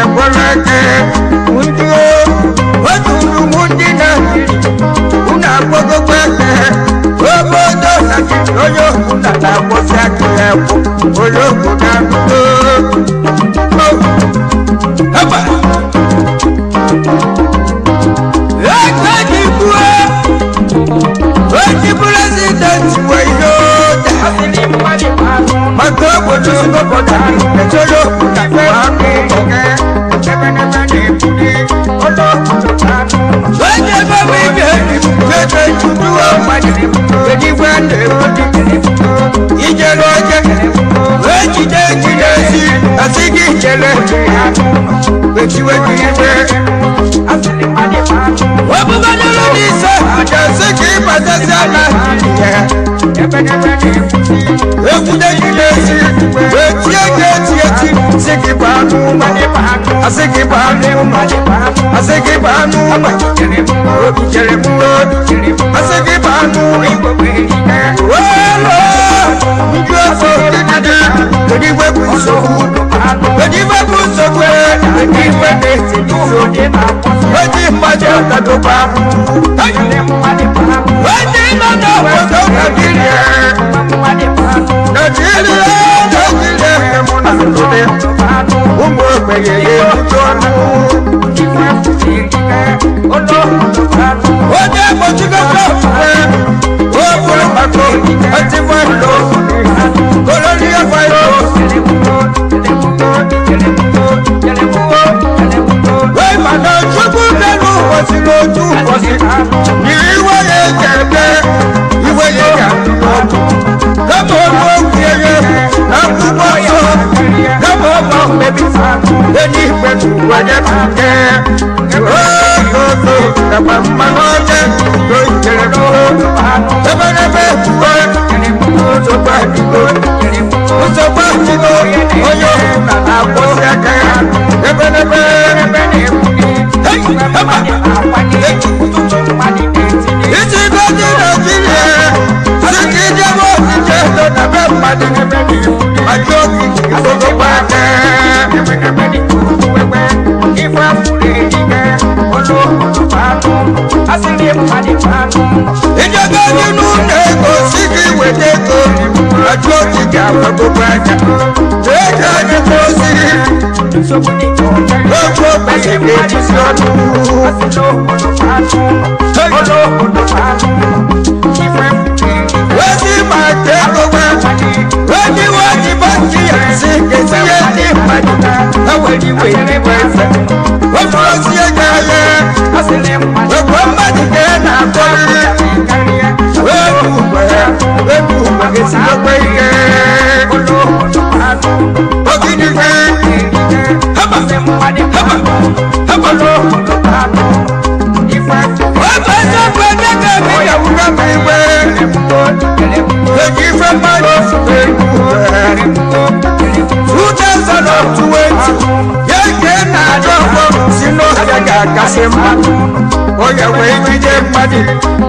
Ekwere eke ndị otu ụmụ ndị Naijiria unu agbagokwa eke obodo Naijiria. Onye ọbụla na-akwụsị aka ya kwụ, onye ọbụla haba eke ji kwuo oji president wee ihe ụda maka obodo obodo echoro obodo anụ onye bebe ibe ebe tutuo edigwe na-ebu ijere oje ejide ejide ezi asị gị chere echiwe gị iwe ọbụgodoro n'ise asị gị ịbatazi ala egwude gị n'ezi wee tie gị eti eti sị gị baa n'ụlọ, asị gị baa n'ụlọ, asị gị baa n'ụlọ, obi chere m, asị gị baa n'ụlọ welo ndị ọzọ dịdịdị. Kedu igwe bụ nsogbu? Kedu igwe bụ nsogbu? Kedu igwe na-eti nsogbu eji mmadụ atadokwa onye nọ n'obodo Naijiria? Naijiria, Naijiria, mụ na ndụdị ụmụ ogbenye ya ebute ọnụ onye gbochigokwa ofufe o bụrụ maka antivaịrọs kolonia virus wee. Mana Chukwu bịara ụbọchị n'otu ụbọchị na iwe ya ga-eme, iwe ya ga-adị n'ọkụ, kama ọnụ okwu ya ya na akwụkwọ nsọ, kama ọma mmebi eluigwe n'ụwa ya bụ nke ogogo nakwa mmanụ ọcha ka o yitere n'ụlọ ebe n'ebe ekwuwe. Nsogbu adịgo, nsogbu adịgo, onye ọbụla na-akwụsị aka ya ebe n'ebe. Hey, haba! Iji gozi Naijiria sị ka ijebe ojije edo na be mmadụ ajụ obi ifogokwa aka. Ijebe dị n'ụlọ ego si gị weta ego, ajụ obi ga-agbagokwa aka ego adịkwa ozi okwu ogbenye ga-ejizi ọnụ. Wezi maka ego gwa onye iwe ji banki ya si ketinye ndị mmadụ ha were iwe iwe efe ofe ozi ego ahịa ekwe mmadụ ka ị na-akpọrịrị elu ugwe elu ugwe ga-esikwa ihe ogidi haba haba haba. Eji ife mmadụ 2020 ya nke na-achọ ọgbọ si n'ọhịa ga-akasị mma onye wee jide mmadụ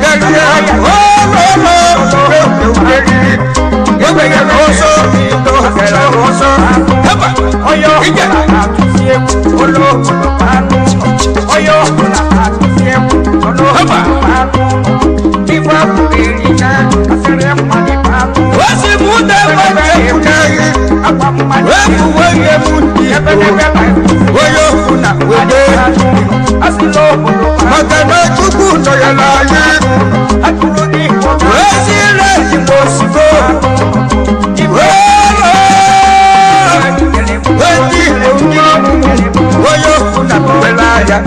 karịa ololo enweghị ọsọ n'ọhịa ọsọ haba ije. Haba. Wọ́n mú dẹ́gbẹ́ ẹ̀kúnnáyé wẹ́ẹ̀kú wẹ́yẹ mú ní ìbò wọ́yọ̀ òkúna wẹ́dẹ́ maka na Chukwu nọnyere anyị wee si ire Igbo ozugbo wee ndị Igbo ndị wọ́yọ̀ òkúna wẹ́lẹ̀ anya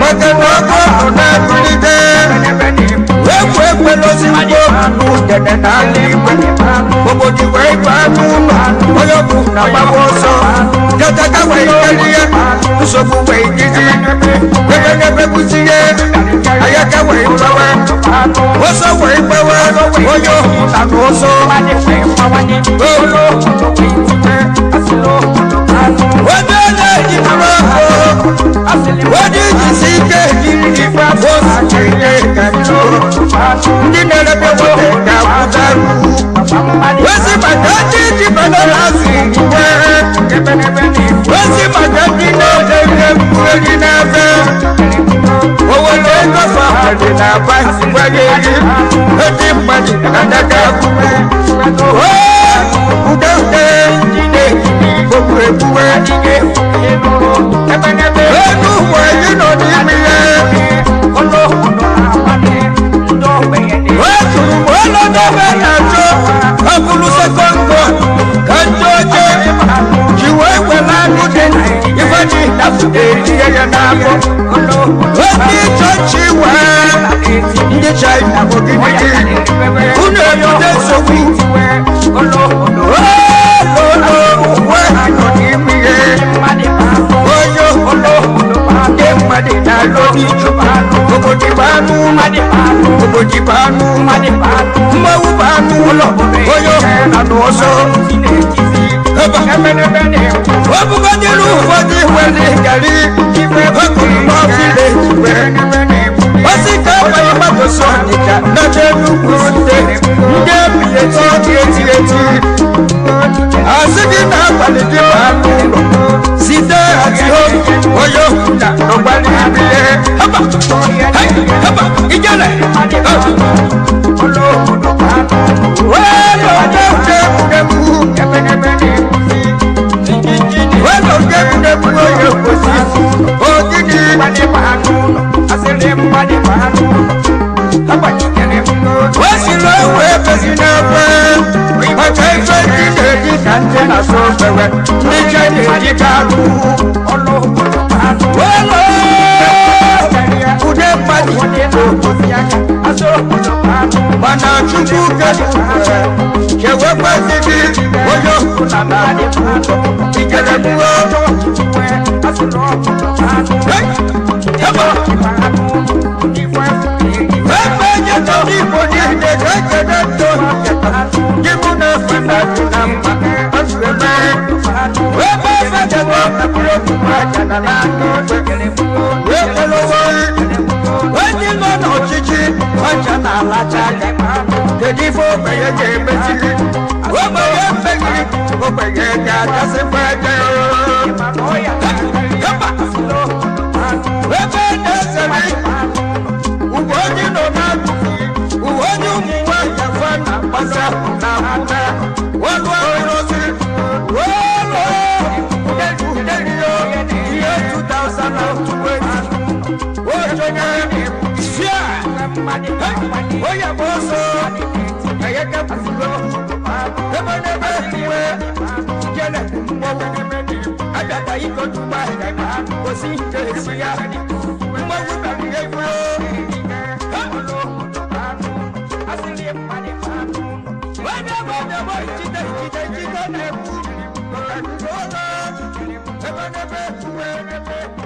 maka na ọkụ ọkụ na-akụlite ekwe ekwelozi mgbe udene n'ala igwe obodo wee baa n'ụlọ onye ọbụ na gbaba ọsọ jataka wee kelie nsogbu wee dịzi ebe n'ebe kwụsịghị ayaka wee gbawe ọsọ wee gbawe onye ọbụ na n'ụsọ onye na-ejidere ọkụ onye ijisi ike jiri ife afọ ihe ka ndị na-erebe nwoke ga-akwụta wezi maka ndị ji banana azụ igwe wezi maka ndị na na-agba gwa gị ndị mmadụ na-adaga. Ude ude okwu ekwuwe elu ụwa anyị nọ n'ime ya. Weturu ọlọdọbe na-achọ ọ bụrụ second born ka ndị oche ji wee were anụ dị ife ji eri ya n'afọ. Ndị chọọchị wee ndị China bụ gịnị unu ebute nsogbu ololo uwe nọ n'ime ihe onye ụlọ ndị mmadụ na-alụ obodo bụ anụ obodo bụ anụ mmanwụ bụ anụ ụlọ onye na ọsọ. Ọ bụgodịrị ụfọdụ nwere gari ọkụrụ n'ọfịs osi ka abalị mmadụ sọ Ọnịcha n'ebe Enugwu Steeti ndị ebiri eti eti eti asị gị na abalị gị bụ anụ ụlọ site ati onye na n'ọgbara ibi ihe haba haba ijele wesịrị ewu ebezi n'ebe maka ife ndị na-eji ka ndị na-asụ ofewe ndị je na-eji ka alụ welo ude mmadụ. Mana Chukwu kere chewekwezi gị onye ọbụla na ikere gbuo. Ebe nyeta ndị Igbo niile ka ekele ndo ndị mụ na-efe na dị na mma otu eme ebe efe jeta mkpụrụ okwu aja na n'aka wee kelewe onye nọ n'ọchịchị ọcha na-alacha aka. Kedu ife ogbenye ga-emezi? Ogbenye mmegiri ogbenye ga-adasịkwa ebe ebe na-esere uwe onye nọ n'akụkụ uwe onye ụmụ nwaanyị afọ na-agbasa na akwụna ọlụ arụsị welo ihe 2020 ojonye fia onye bụ ọsọ ayaka pụrụ ebe n'ebe uwe jele mmọnwụ abịata ikotukpa gosi nke esi ya mmọnwụ bara egwu. Ebe n'ebe uwe.